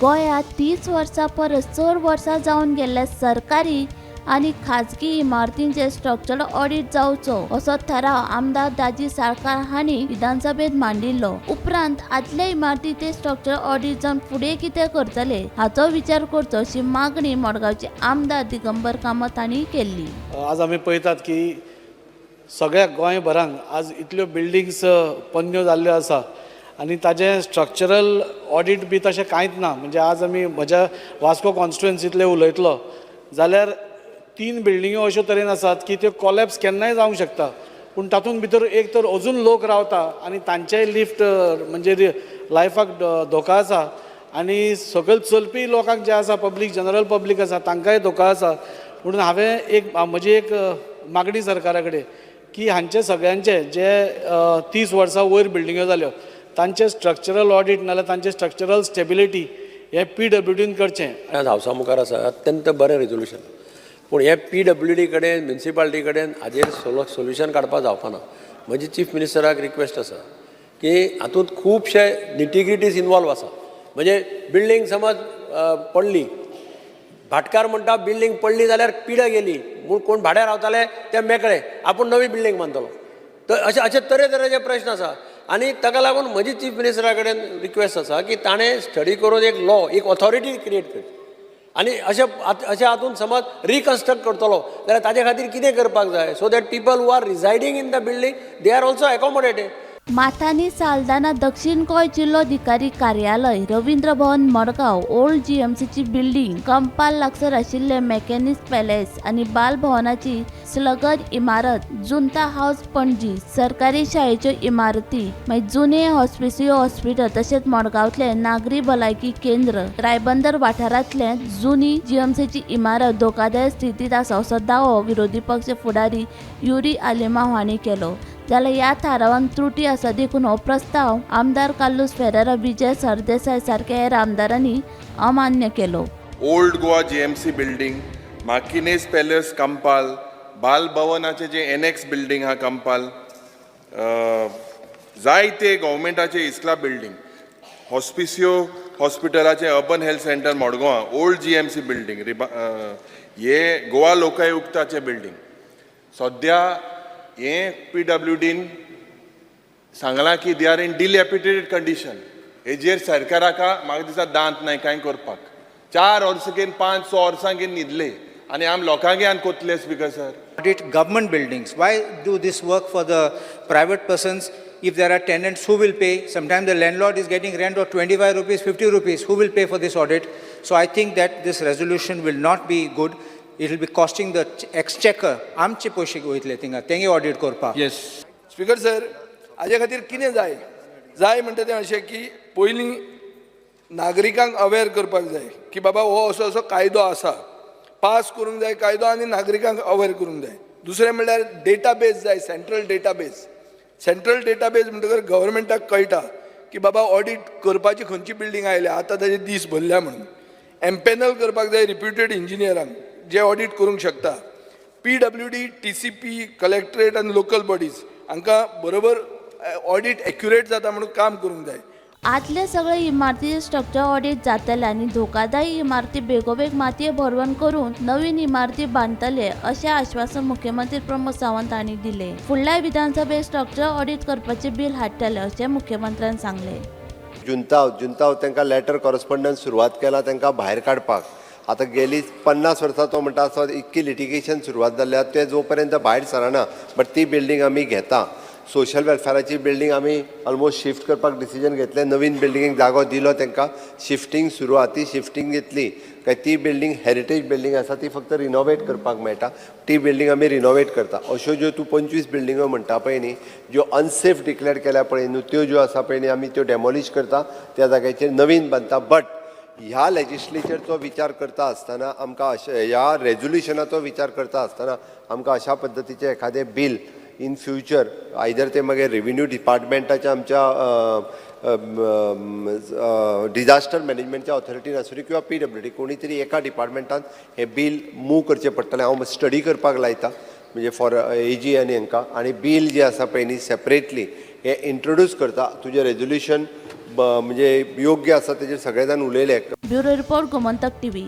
गोंयांत 30 वर्सां परस चड वर्सां जावन गेल्ल्या सरकारी आनी खाजगी इमारतींचे स्ट्रक्चरल ऑडिट जावचो असो थाराव आमदार दाजी साळकार हांणी विधानसभेत मांडिल्लो. उपरांत आदल्या इमारतीचे स्ट्रक्चरल ऑडिट जावन फुडें कितें करतले हाचो विचार करचो अशी मागणी मडगांवचे आमदार दिगंबर कामत हांणी केल्ली. आज आमी पळयतात की सगळ्या गोंयभरान आज इतल्यो बिल्डिंग्स पोन्न्यो जाल्ल्यो आसा आनी ताजें स्ट्रक्चरल ऑडीट बी तशें कांयच ना. म्हणजे आज आमी म्हज्या वास्को कॉन्स्टिट्युएन्सींतलें उलयतलो जाल्यार तीन बिल्डिंग्यो अश्यो तरेन आसात की त्यो कॉलेप्स केन्नाय जावंक शकता, पूण तातूंत भितर एक तर अजून लोक रावता आनी तांचेय लिफ्ट म्हणजे लायफाक धोका आसा आनी सकयल चलपी लोकांक जे आसा पब्लीक, जनरल पब्लीक आसा, तांकांय धोका आसा. म्हणून हांवें एक म्हजी एक मागणी सरकारा कडेन की हांचे सगळ्यांचे जे 30 वर्सां वयर बिल्डिंग्यो जाल्यो तांचे स्ट्रक्चरल ऑडीट नाल्यार तांचे स्ट्रक्चरल स्टेबिलिटी हें पीडब्ल्यूडीन करचें. आज हावसा मुखार आसा अत्यंत बरें रेजोल्युशन, पूण हे पीडब्ल्यूडी कडेन, म्युनिसिपालिटी कडेन हाजेर सोल्युशन काडपाक जावपाना. म्हजी चीफ मिनिस्टराक रिक्वेस्ट आसा की हातूंत खुबशे निटिग्रिटीज इनवॉल्व आसा. म्हणजे बिल्डींग समज पडली, भाटकार म्हणटा बिल्डींग पडली जाल्यार पिडा गेली म्हूण कोण भाड्यार रावताले ते मेकळे, आपूण नवी बिल्डींग बांदतलो. तर अशे अशे तरेतरेचे प्रश्न आसा आनी ताका लागून म्हजी चीफ मिनिस्टरा कडेन रिक्वेस्ट आसा की ताणें स्टडी करून एक लॉ, एक ऑथॉरिटी क्रिएट करची आनी अशें अशें हातून समज रिकन्स्ट्रक्ट करतलो जाल्यार ताजे खातीर कितें करपाक जाय, so that people who are residing in the building, they are also accommodated. Mathany Saldanha दक्षिण गोंय जिल्लोधिकारी कार्यालय, रवींद्र भवन मडगांव, ओल्ड जीएमसीची बिल्डिंग, कंपाल लागसर आशिल्ले मेकॅनिक्स पॅलेस आनी बाल भवनाची सलगन इमारत, जुंता हावस पणजी, सरकारी शाळेच्यो इमारती, मागीर जुने हॉस्पिसियो हॉस्पिटल तशेंच मडगांवतले नागरी भलायकी केंद्र, रायबंदर वाठारांतले जुनी जीएमसीची इमारत धोकादायक स्थितींत आसा असो दावो विरोधी पक्ष फुडारी युरी आलेमाव हांणी केलो. जाल्यार ह्या थारावान त्रुटी आसा देखून हो प्रस्ताव आमदार कार्लुस फेरेरा, विजय सरदेसाय सारक्या हेर आमदारांनी अमान्य केलो. Old Goa GMC building, Maquinez palace Campal, बाल भवनाचे जे एनएक्स बिल्डींग आहा कंपाल, जायते गव्हर्मेंटाचे इस्ला बिल्डींग, हॉस्पिसियो हॉस्पिटलाचे urban health centre Madgaon, old GMC building, हे गोवा लोकायुक्ताचे बिल्डींग. सद्या हे पीडब्ल्यूडीन सांगलां की they are in dilapidated condition. हेजेर सरकाराका म्हाका दिसता दांत नाय कांय करपाक. 4 वर्सां घेवन, 5-6 वर्सां घेवन न्हिदले आनी आम लोकांक आनी कोतले, speaker sir. Audit government buildings. Why do this work for the private persons? If there are tenants, who will pay? Sometimes the landlord is getting rent of 25 rupees, 50 rupees. Who will pay for this audit? So I think that this resolution will not be good. It will be costing the exchequer. आमचे पयशे वयतले थिंगा तेंगे audit करपाक. येस. Speaker sir, हाजे खातीर कितें जाय जाय म्हणटा तें अशें की पयलीं नागरिकांक अवेर करपाक जाय की बाबा हो असो असो कायदो आसा. पास करूंक जाय कायदो आनी नागरिकांक अवेर करूंक जाय. दुसरें म्हणल्यार डेटाबेस जाय, सेंट्रल डेटाबेस. सेंट्रल डेटाबेस म्हणटकर गव्हर्मेंटाक कळटा की बाबा ऑडीट करपाची खंयची बिल्डींग आयल्या आतां, ताजे दीस भरल्या म्हणून. एम्पेनल करपाक जाय रिप्युटेड इंजिनियरांक जे ऑडीट करूंक शकता. पीडब्ल्यूडी, टीसीपी, कलेक्टरेट आनी लोकल बॉडीज हांकां बरोबर ऑडीट एक्युरेट जाता म्हणून काम करूंक जाय. आदले सगळे इमारतीचे स्ट्रक्चर ऑडिट जातले आनी धोकादायक इमारती बेगोबेग मातये भरवण करून नवीन इमारती बांदतले अशें आश्वासन मुख्यमंत्री प्रमोद सावंत हांणी दिले. फुडल्या विधानसभेत स्ट्रक्चर ऑडिट करपाचें बील हाडटले अशें मुख्यमंत्र्यान सांगलें. जुंताव, जुंताव तांकां लेटर कॉरस्पॉन्डन्स सुरवात केला तांकां भायर काडपाक. आतां गेली 50 वर्सां तो म्हणटा आसो, इतकी लिटिगेशन सुरवात जाल्ल्या, ते जो पर्यंत भायर सरना, बट ती बिल्डींग आमी घेता. सोशल वेलफेराची बिल्डींग आमी ऑलमोस्ट शिफ्ट करपाक डिसिजन घेतलें. नवीन बिल्डिंगेक जागो दिलो तांकां, शिफ्टींग सुरू आहा. ती शिफ्टींग घेतली काय ती बिल्डींग हेरिटेज बिल्डींग आसा, ती फक्त रिनोवेट करपाक मेळटा. ती बिल्डींग आमी रिनोवेट करता. अश्यो ज्यो तूं 25 बिल्डिंगो म्हणटा पळय न्ही, ज्यो अनसेफ डिक्लेअर केल्या पळय न्हू, त्यो ज्यो आसा पळय न्ही, आमी त्यो डेमोलिश करता, त्या जाग्याचेर नवीन बांदता. बट ह्या लेजिस्लेचरचो विचार करता आसतना आमकां अशें, ह्या रेजोल्युशनाचो विचार करता आसतना आमकां अशा पद्दतीचें एखादें बील इन फ्युचर, आयदर ते मागीर रेविन्यू डिपार्टमेंटाच्या, आमच्या डिझास्टर मॅनेजमेंटच्या ऑथॉरिटीन आसूं किंवा पीडब्ल्यूडी, कोणी तरी एका डिपार्टमेंटान हें बील मूव करचें पडटलें. हांव स्टडी करपाक लायता म्हणजे फॉर एजी आनी हांकां, आनी बील जें आसा पळय न्ही, सेपरेटली हें इंट्रोड्यूस करता. तुजें रेजोल्युशन म्हणजे योग्य आसा तेजेर सगळे जाण उलयले. Bureau report, Gomantak TV.